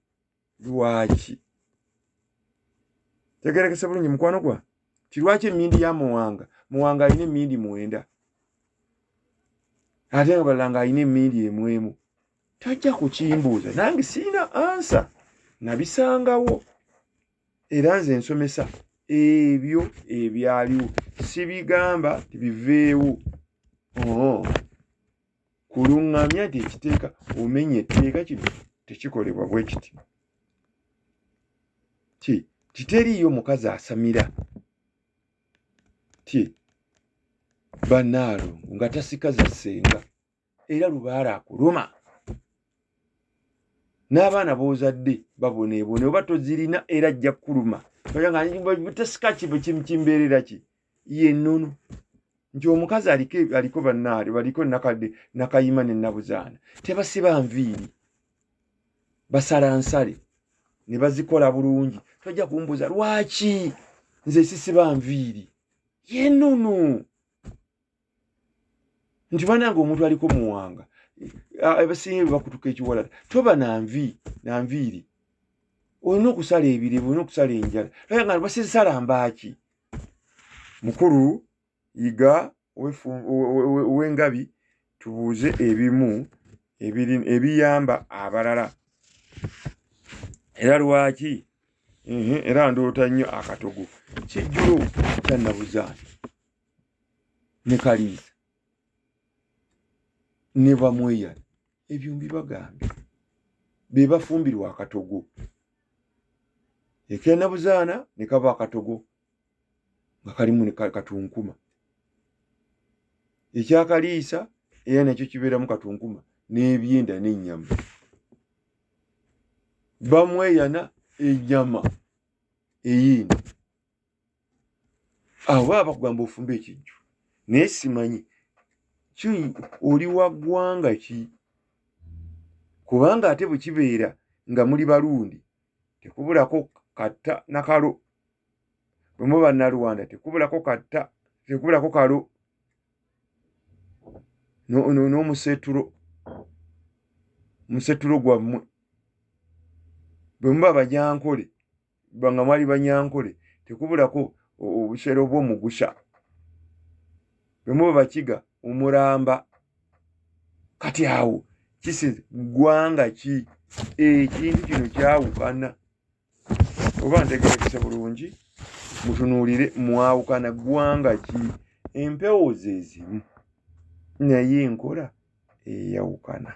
lwaki. Tegerekese bulungi mukwano gwa ti lwaki emindi ya Muwanga, Muwanga alina emindi 9 ate nga balala nga alina emindi emu emu. Tajja kukimbuuza, nange sirina ansa, nabisangawo. Era nze nsomesa ebyo ebyaliwo, sibigamba tibiveewo kuluŋŋamya nti ekiteeka omenya etteeka, kino tekikolebwa bwe kiti. Ti titeriiyo mukazi asamira ti bannaalongo nga tasika za ssenga, era lubaale akuluma n'abaana b'ozadde baboneebone, oba tozirina era ajja kukuluma. Tasika kimbeerera ki yennono nti omukazi aliko bannaali baliko nakadde Nakayima ne Nabuzaana tebasiba nviiri, basala nsale ne bazikola bulungi. Tojja kumbuuza lwaki nze sisiba nviiri, yennono nti banange omuntu aliko Muwanga Abasinga bwe bakutuka ekiwalata toba na nvi na nviiri, olina okusala ebirevu, olina okusala enjala, nga basisala mbaaki. Mukulu Yiga ow'engabi, tubuuze ebimu ebiyamba abalala. Era lwaki era ndoota nnyo akatogo kijjulo kya Nabuzaana ne Kaliisa ne Bamweyana. Ebyo mbibagambye, be bafumbirwa akatogo ekya Nabuzaana ne kaba akatogo nga kalimu ne katunkuma, ekya Kaliisa era nakyo kibeeramu katunkuma n'ebyenda n'ennyama. Bamweyana ennyama eyindi. Awo baba bakugamba ofumbe ekijjulo, naye simanyi ki oli wa ggwanga ki, kubanga ate bwe kibeera nga muli Balundi tekubulako katta na kalo, bwe muba Bannalwanda tekubulako katta, tekubulako kalo n'omuseetulo, museetulo gwammwe. Bwe muba Banyankole, nga mwali Banyankole, tekubulako obusero bw'omugusa. Bwe muba Bakiga, omulamba. Kati awo kisi ggwanga ki? Ekintu kino kyawukana. Oba ntegerekese bulungi, mutunuulire mwawukana ggwanga ki? Empewo ze zimu, naye enkola eyawukana,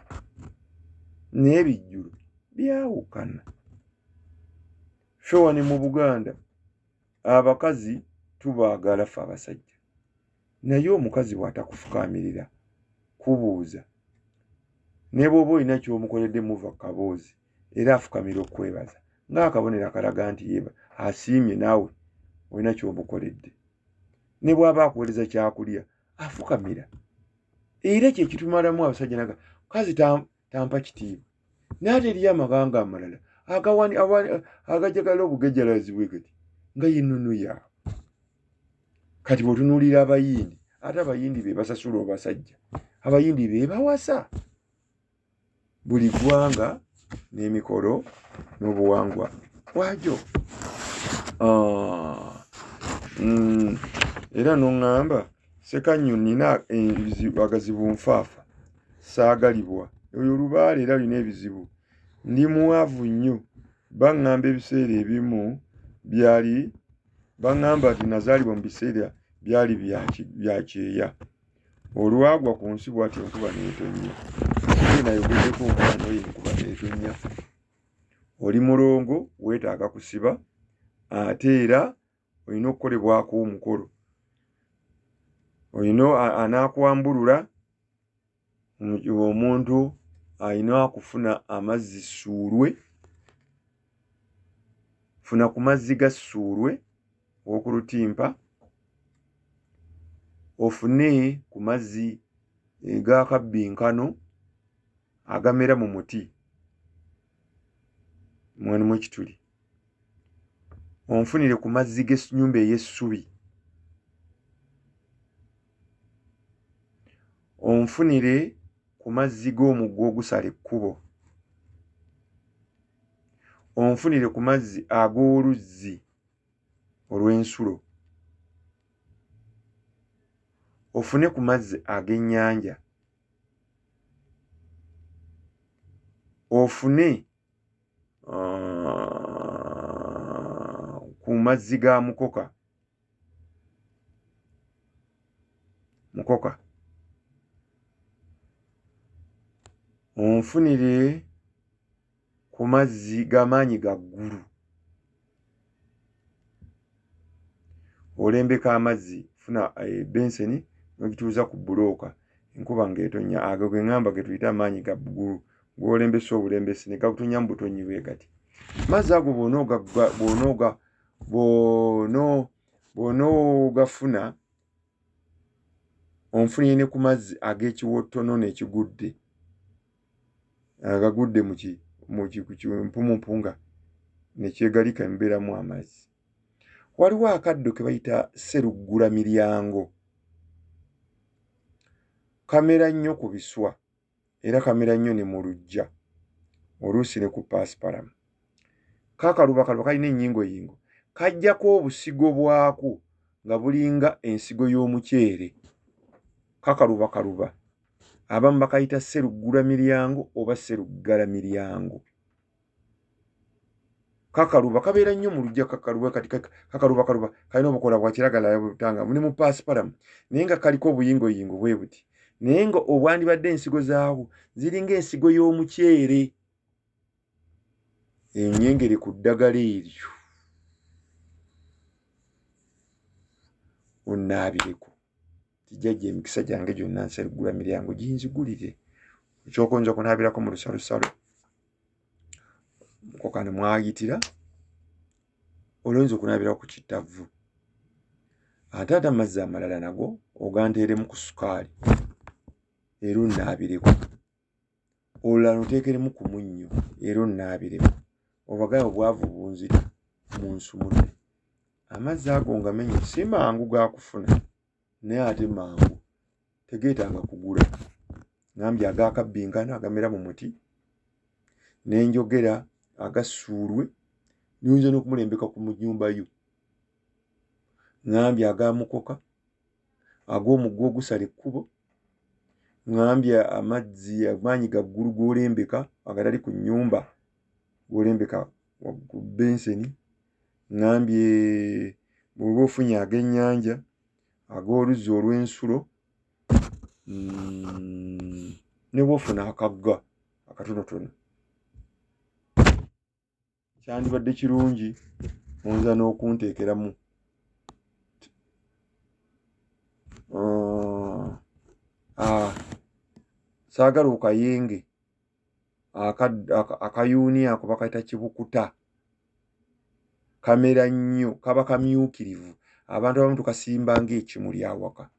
n'ebijjulo byawukana. Ffe wano mu Buganda abakazi tubaagala ffe abasajja, naye omukazi bw'atakufukaamirira kubuuza, ne bw'oba olina ky'omukoledde muva ku kaboozi, era afukamira okukwebaza ng'akabonero akalaga nti ye asiimye naawe olina ky'omukoledde. Ne bw'aba akuweereza kyakulya afukamira, era kye kitumalamu abasajja naga kazi tampa kitiibwa. Naye ate eriyo amawanga amalala agajagala obugejjalazi bwe gati nga yennono yaabwe. Kati bw'otunuulira Abayindi, ate Abayindi be basasula abasajja, Abayindi be bawasa. Buli ggwanga n'emikolo n'obuwangwa bwagyo. Era n'oŋŋamba Ssekannyo nnina agazibu nfaafa saagalibwa. Oyo lubaale era alina ebizibu. Ndi mwavu nnyo, baŋŋamba ebiseera ebimu byali baŋŋamba nti nazaalibwa mu biseera byali bya kyeya. Olwagwa ku nsi bw'atyo enkuba n'etonnya. Ye nayogeddeko omwana oyo enkuba n'etonnya. Oli mulongo weetaaga kusiba ate era olina okukolebwako omukolo. Olina anaakwambulula omuntu alina okufuna amazzi ssuulwe, funa ku mazzi ga ssuulwe ow'oku lutimpa, ofune ku mazzi g'akabbinkano agamera mu muti mulimu ekituli, onfunire ku mazzi g'ennyumba ey'essubi, onfunire ku mazzi g'omugga ogusala ekkubo, onfunire ku mazzi ag'oluzzi olw'ensulo, ofune ku mazzi ag'ennyanja, ofune ku mazzi ga mukoka, mukoka, onfunire ku mazzi g'amaanyi ga ggulu, olembeka amazzi, funa ebenseni n'ogituuza ku bbulooka, enkuba ng'etonnya, ago ge ŋŋamba ge tuyita amaanyi ga ggulu, g'olembesa obulembesi ne gakutonnya mu butonyi bwe gati. Amazzi ago bw'onoogafuna, onfunire ne ku mazzi ag'ekiwottonono ekigudde, agagudde mu mpumumpunga ne kyegalika ne mubeeramu amazzi. Waliwo akaddo ke bayita sseruggulamiryango, kamera nnyo ku biswa. Era kamera nnyo ne mu luggya, oluusi ne ku paasipalamu. Kakalubakaluba kalina ennyingoyingo, kajjako obusigo bwako nga bulinga ensigo y'omuceere. Kakalubakaluba. Abamu bakayita sseruggula miryango oba sseruggala miryango. Kakaluba kabeera nnyo mu luggya, kakaluba kati kakalubakaluba kalina obukoola bwa kiragala butanga ne mu paasipalamu, naye nga kaliko obuyingoyingo bwe buti, naye nga obwandibadde ensigo zaabwo ziringa ensigo y'omuceere. Enyengere ku ddagala eryo onnaabireko kijjajja, emikisa gyange gyonna nserugula miryango ginzigulire. Ekyokonza okunaabirako mu lusalosalo mukokano mwayitira, oluyinza okunaabirako ku kittavvu, ate ate amazzi amalala nago oganteeremu ku sukaali era onnaabireko, olulala oteekeremu ku munnyo era onnaabireko. Obagaye obwavu bunzita munsumulule. Amazzi ago nga menye si mangu gakufuna, naye ate mangu, tegeetaaga kugula. Ngambye agakabbinkano agamera mu muti, ne njogera agassuulwe, nyinza n'okumulembeka ku nnyumba yo. Ŋŋambye aga mukoka, ag'omugga ogusala ekkubo, ŋŋambye amazzi amaanyi ga ggulu g'olembeka agatali ku nnyumba, g'olembeka ku benseni. Ŋŋambye bw'oba ofunye ag'ennyanja, ag'oluzzi olw'ensulo, ne bw'ofuna akagga akatonotono, kyandibadde kirungi oyinza n'okunteekeramu. Saagala okayenge akayuuni ako bakayita kibukuta, kamera nnyo, kaba kamyukirivu. Abantu abamu tukasimba ng'ekimuli awaka.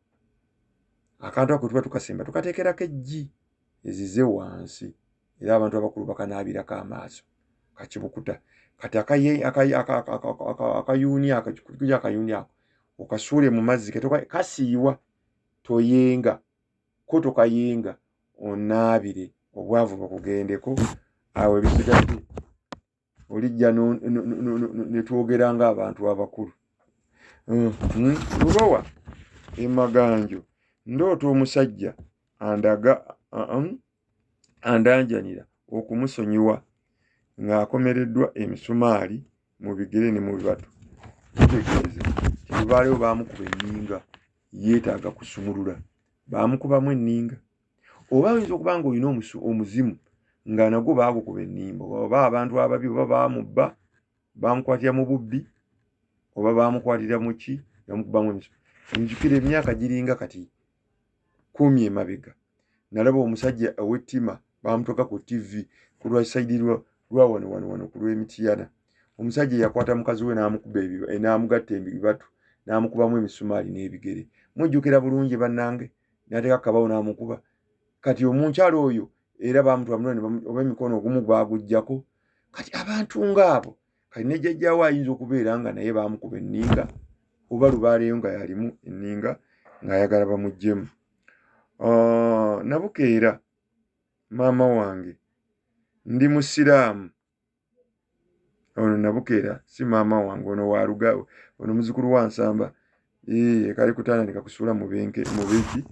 Akantu ako tuba tukasimba tukateekerako eggi ezize wansi, era abantu abakulu bakanaabirako amaaso, kakibukuta. Kati akayuuni ako, akayuuni ako okasuule mu mazzi, kasiiwa, toyenga ko, tokayenga, onaabire obwavu bukugendeko. Awo ebisigadde olijja ne twogera ng'abantu abakulu. Lubowa emaganjo, ndoota omusajja andaga andanjanira okumusonyiwa ng'akomereddwa emisumaali mu bigere ne mu bibatu. Kitegeeza nti lubaalewo baamukuba enninga, yeetaaga kusumulula. Baamukubamu enninga, oba oyinza okuba nga olina omuzimu nga nagwo baagukuba ennimba, oba abantu ababi, oba baamubba, baamukwatira mu bubbi, oba baamukwatira mu ki, bamukubamu emiso. Nzijukira emyaka giringa kati 10 emabega, nalaba omusajja ow'ettima bamutuuka ku ttivi ku lwa sayidi lwa wano wano wano ku lw'Emityana. Omusajja yakwata mukazi we n'amukuba n'amugatta ebibatu n'amukubamu emisumaali n'ebigere. Mujjukira bulungi bannange, n'ateeka akabawo n'amukuba. Kati omukyala oyo era baamutwala oba emikono ogumu baaguggyako. Kati abantu ng'abo, kati ne jjajjaawo ayinza okubeera nga naye baamukuba enninga, oba lubaaleyo nga yalimu enninga ng'ayagala bamuggyemu. Nabukeera maama wange, ndi musiraamu. Ono Nabukeera si maama wange, ono waluga, ono muzzukulu wa Nsamba. Kali kutaana ne kakusuula mu benke mu beki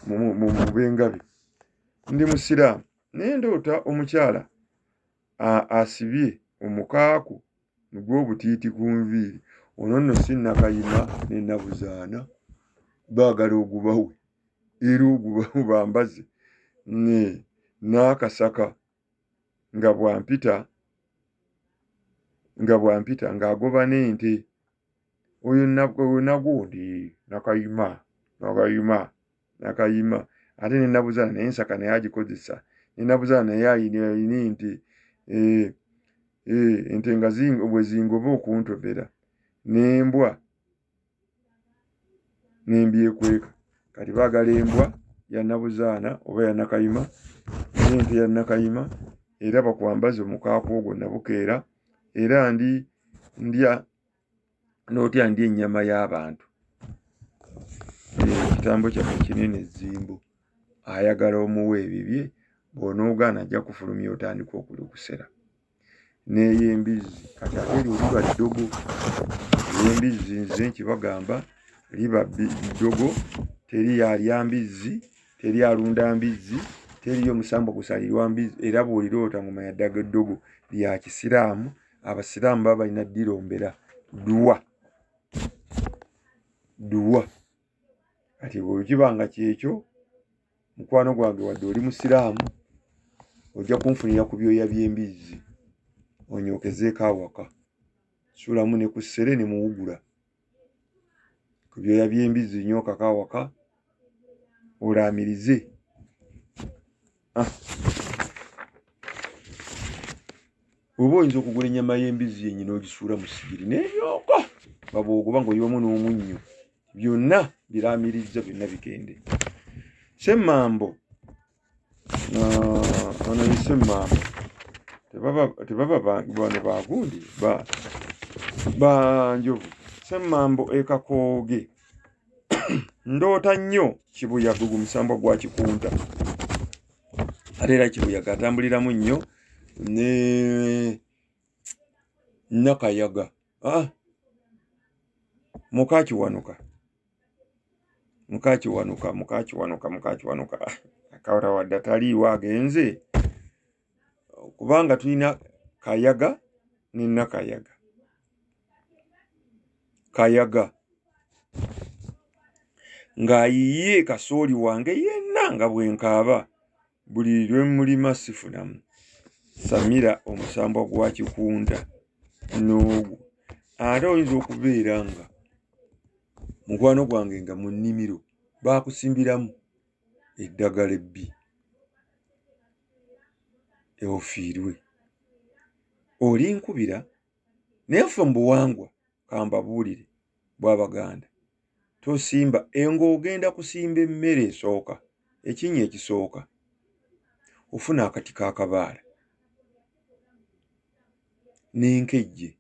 mu bengabi. Ndi musiraamu naye ndoota omukyala asibye omukaaku gw'obutiiti ku nviiri. Ono nno si Nakayima ne Nabuzaana, baagala ogubawe era ogubawe bambaze n'akasaka nga bw'ampita nga bw'ampita ng'agoba n'ente. Oyo nagundi Nakayima, Nakayima, Nakayima ate ne Nabuzaana naye ensaka naye agikozesa. Ne Nabuzaana naye alina ente, ente nga bwe zingoba okuntomera n'embwa ne mbyekweka. Kati baagala embwa ya Nabuzaana oba ya Nakayima n'ente ya Nakayima, era bakwambaze omukaaku ogwo Nabukeera. Era ndi ndya n'otya ndya ennyama y'abantu. Ekitambo kyaffe kinene ezzimbo. Ayagala omuwe ebibye, bw'onoogaana ajja kufulumya otandike okulukusera. N'ey'embizzi kati ate eryo liba ddogo. Ey'embizzi nze nkibagamba liba ddogo, teri alya mbizzi, teri alunda mbizzi, teriyo musambwa gusalirwa mbizzi. Era bw'oliroota ng'omanya ddaga eddogo lya Kisiraamu, Abasiraamu baba balina ddirombera dduwa dduwa. Kati bwekiba nga kyekyo, mukwano gwange, wadde oli Musiraamu, ojja kunfunira ku byoya by'embizzi onyookezeeko awaka, sulamu ne ku ssere ne muwugula ku byoya by'embizzi, nyookako awaka olaamirize. Ah. Oba oyinza okugula ennyama y'embizzi yennyini ogisuula mu sigiri n'eryoka nga bw'ogoba ng'oyiwamu n'omunnyo, byonna biraamirizza, byonna bigende. Semmambo ah, ono ye Semmambo, tebaba bano bagundi banjovu. Semmambo ekakooge ndoota nnyo kibuyaga, gwe musambwa gwa kikunta, ate era kibuyaga atambuliramu nnyo ne Nakayaga, ah, mukakiwanuka, mukakiwanuka, mukakiwanuka, mukakiwanuka ah, akawatawadde taliiwo agenze, kubanga tulina Kayaga ne Nakayaga. Kayaga ng'ayiye kasooli wange yenna nga bwe nkaaba buli lwe mmulima sifunamu. Samira omusambwa gwa kikunta n'ogwo ate oyinza okubeera nga mukwano gwange nga mu nnimiro baakusimbiramu eddagala ebbi ofiirwe olinkubira. Naye ffe mu buwangwa, kambabuulire, bw'Abaganda, tosimba ng'ogenda kusimba emmere esooka, ekinnya ekisooka ofuna akati k'akabaala n'enkejje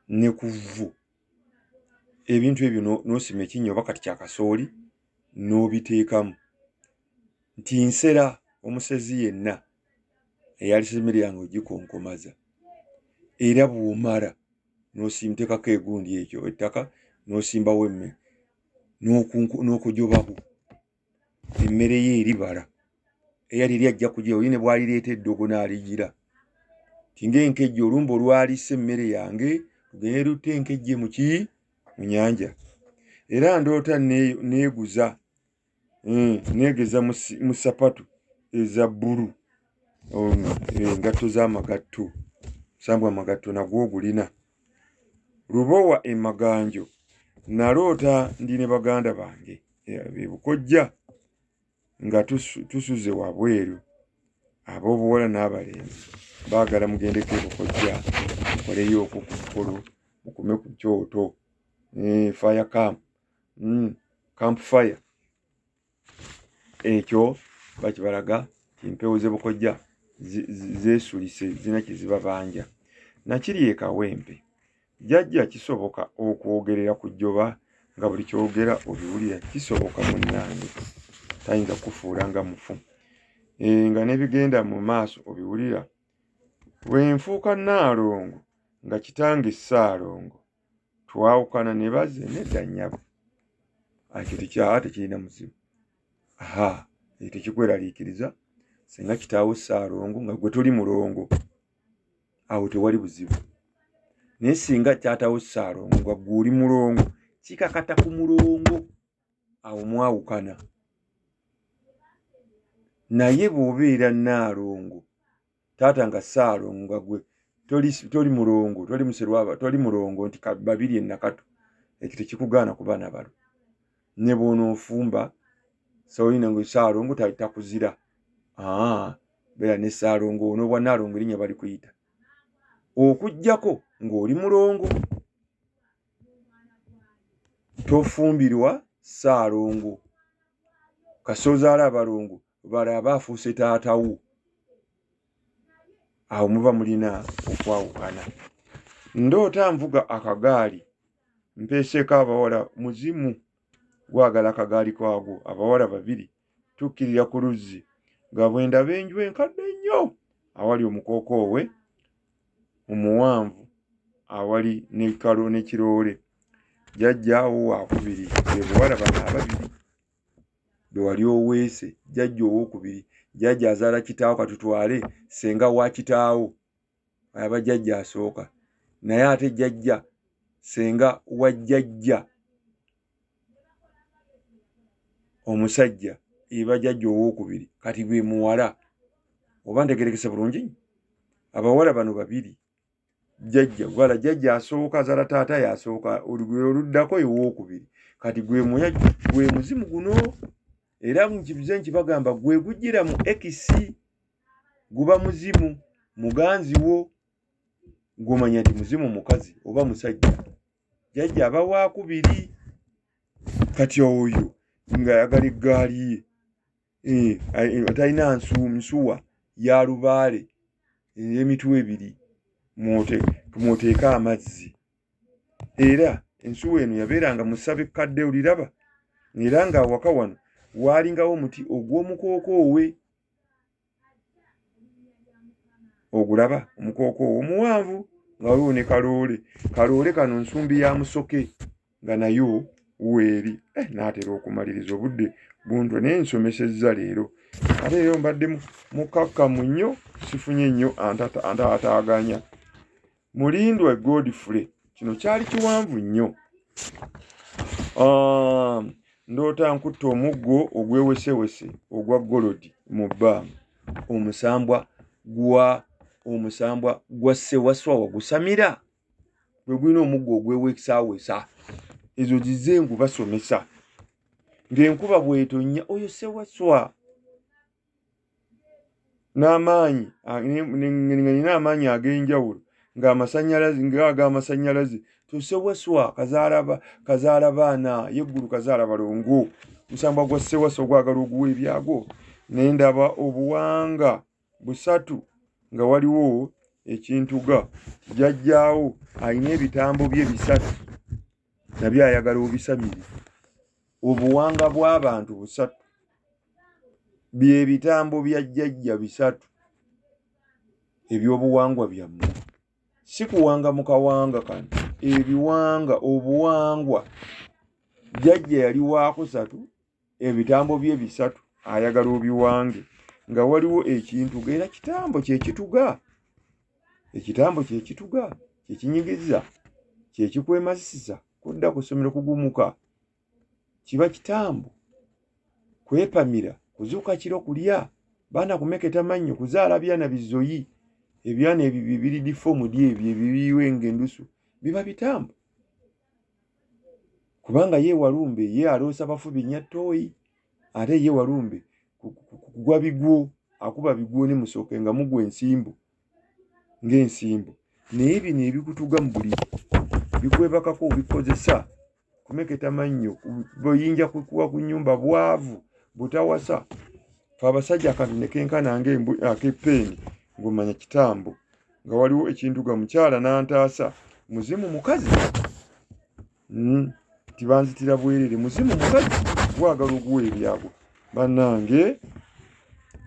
ne ku vvu, ebintu ebyo n'osima ekinnya oba kati kya kasooli n'obiteekamu nti nsera omusezi yenna eyalisa emmere yange ogikonkomaza. Era bw'omala n'osimtekako egundi ekyo ettaka n'osimbawo emmere n'okujobako emmere ye eribala, era teri ajja kugira oli ne bw'alireeta eddogo n'aligira nti ng'enkejje olumbe olwalisa emmere yange lugende lutte enkejje muki mu nyanja. Era ndoota neeguza neegeza mu ssapatu eza bbulu, engatto z'amagatto, musambwa amagatto nagwo ogulina. Lubowa e Maganjo, naloota ndi ne baganda bange be Bukojja nga tusuze wabweru, ab'obuwala n'abalenzi baagala mugendeko e Bukojja mukoleyo okwo ku mukolo, mukume ku kyoto, fire camp, camp fire. Ekyo bakibalaga nti empewo z'e Bukojja zeesulise, zirina kye zibabanja. Nakiri e Kawempe, jjajja kisoboka okwogerera ku jjoba nga buli ky'ogera obiwulira? Kisoboka munnange, tayinza kukufuula nga mufu nga n'ebigenda mu maaso obiwulira. Bwe nfuuka Nnaalongo nga kitange Ssaalongo twawukana ne baze? Nedda nnyabo, ekyo tekyaa tekirina muzibu, aha, ekyo tekikweraliikiriza. Singa kitaawo Ssaalongo nga gwe toli mulongo, awo tewali buzibu, naye singa kyatawo Ssaalongo nga gwe oli mulongo, kikakata ku mulongo, awo mwawukana. Naye bw'obeera Nnaalongo, taata nga Ssaalongo, nga gwe toli mulongo, toli muserwaba, toli mulongo nti babiri enakato, ekyo tekikugaana kuba na balo. Ne bw'onoofumba solina ngu Ssaalongo takuzira, beera ne Ssaalongo n'obwa Nnaalongo erinnya balikuyita, okuggyako ng'oli mulongo. Tofumbirwa Ssaalongo kasita ozaala abalongo bala aba afuuse taata wo, awo muba mulina okwawukana. Ndoota nvuga akagaali mpeeseeko abawala, muzimu. Gwagala akagaali kwagwo. Abawala babiri tukkirira ku luzzi nga bwe ndaba enju enkadde ennyo awali omukookoowe omuwanvu awali ne kalo ne kiroole. Jjajjaawo waakubiri be bawala bano ababiri be wali oweese. Jjajja owookubiri, jjajja azaala kitaawo, katutwale ssenga wa kitaawo aba jjajja asooka, naye ate jjajja ssenga wa jjajja omusajja eba jjajja owookubiri, kati gwe muwala. Oba ntegerekese bulungi? Abawala bano babiri jjajja wala jjajja asooka azaala taata yasooka, olugwe oluddako ewookubiri, kati gwe muya gwe muzimu guno. Era nkibuze nkibagamba, gwe gujjira mu ekisi guba muzimu muganzi wo, gw'omanya nti muzimu mukazi oba musajja, jjajja aba waakubiri. Kati oyo ng'ayagala eggaali ye talina nsuwa ya lubaale ey'emitwe ebiri mw'oteeka amazzi. Era ensuwa eno yabeeranga mu ssabo ekkadde oliraba, era ng'awaka wano waalingawo omuti ogw'omukookoowe. Ogulaba omukookoowe omuwanvu nga waliwo ne kaloole. Kaloole kano nsumbi ya musoke nga nayo weeri. Naatera okumaliriza obudde buntwe, naye nsomesezza leero. Ate leero mbadde mukakkamu nnyo, sifunye nnyo antaataaganya. Mulindwa Godfrey, kino kyali kiwanvu nnyo. Ndoota nkutte omuggo ogwewesewese ogwa golodi mu bbanga. Omusambwa gwa Ssewaswa wagusamira gwe gulina omuggo ogwewesawesa. Ezo zize nkubasomesa ng'enkuba bw'etonnya oyo Ssewaswa n'amaanyi nga nina amaanyi ag'enjawulo ng'amasannyalaze ng'ag'amasannyalaze. Tosewaswa kazaala baana yeggulu kazaala balongo. Omusambwa gwa Ssewaswa gwagala oguwa ebyagwo. Ne ndaba obuwanga busatu nga waliwo ekintuga. Jjajjaawo alina ebitambo bye bisatu nabyo ayagala obisamire. Obuwanga bw'abantu busatu bye bitambo bya jjajja bisatu ebyobuwangwa byammwe. Si kuwanga mu kawanga kano, ebiwanga obuwangwa. Jjajja yali waakusatu, ebitambo bye bisatu ayagala obiwange nga waliwo ekintuga, era kitambo kye kituga. Ekitambo kye kituga, kye kinyigiza, kye kikwemazisa kudda ku ssomero kugumuka. Kiba kitambo kwepamira, kuzuuka kiro kulya, baana kumeketa mannyo, kuzaala byana bizoyi, ebyana ebyo bibiri difomudi ebyo ebibiwe ng'endusu biba bitambo. Kubanga ye Walumbe ye aloosa bafu binnya ttooyi, ate ye Walumbe kugwa bigwo, akuba bigwo ne musooke nga mugwa ensimbu ng'ensimbu. Naye bino ebikutuga mu buliri bikwebakako obikozesa kumeketa mannyo, buyinja kukuwa ku nnyumba, bwavu butawasa. Fe abasajja akantu ne kenkana ak'eppeeni ng'omanya kitambo, nga waliwo ekintuga mukyala n'antaasa. Muzimu mukazi tibanzitira bwerere. Muzimu mukazi gwagala oguwa ebyagwo bannange.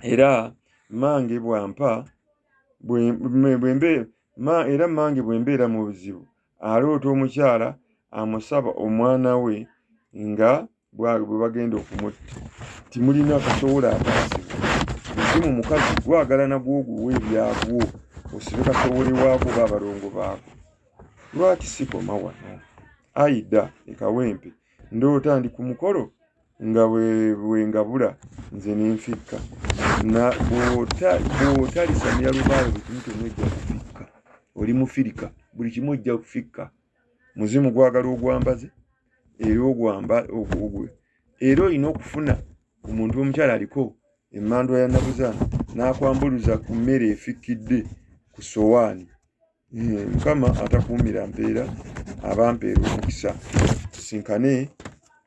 Era mange bwampa era mange bwe mbeera mu buzibu aloota omukyala amusaba omwana we nga bwe bagenda okumutta. Timulina kasowola akaasibwa. Muzimu mukazi gwagala nagwo oguwa ebyagwo, osibe kasowole waagwo oba abalongo baagwo. Lwaki sikoma wano? Aida e Kawempe, ndoota ndi ku mukolo nga bwe ngabula nze ne nfikka. Bw'otalisamira lubaale buli kimu kyonna ojja kufikka. Oli mufirika, buli kimu ojja kufikka. Muzimu gwagala ogwambaze era ogwamba ogwe. Era olina okufuna omuntu omukyala aliko emmandwa ya Nabuzaana n'akwambuluza ku mmere efikkidde ku ssowaani. Mukama atakuumira mpeera abampeera omukisa. Tusinkane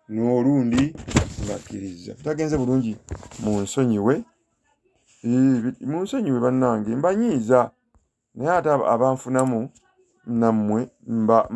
n'olundi ng'akkirizza. Bitagenze bulungi munsonyiwe, munsonyiwe bannange mbanyiiza, naye ate abanfunamu nammwe mba.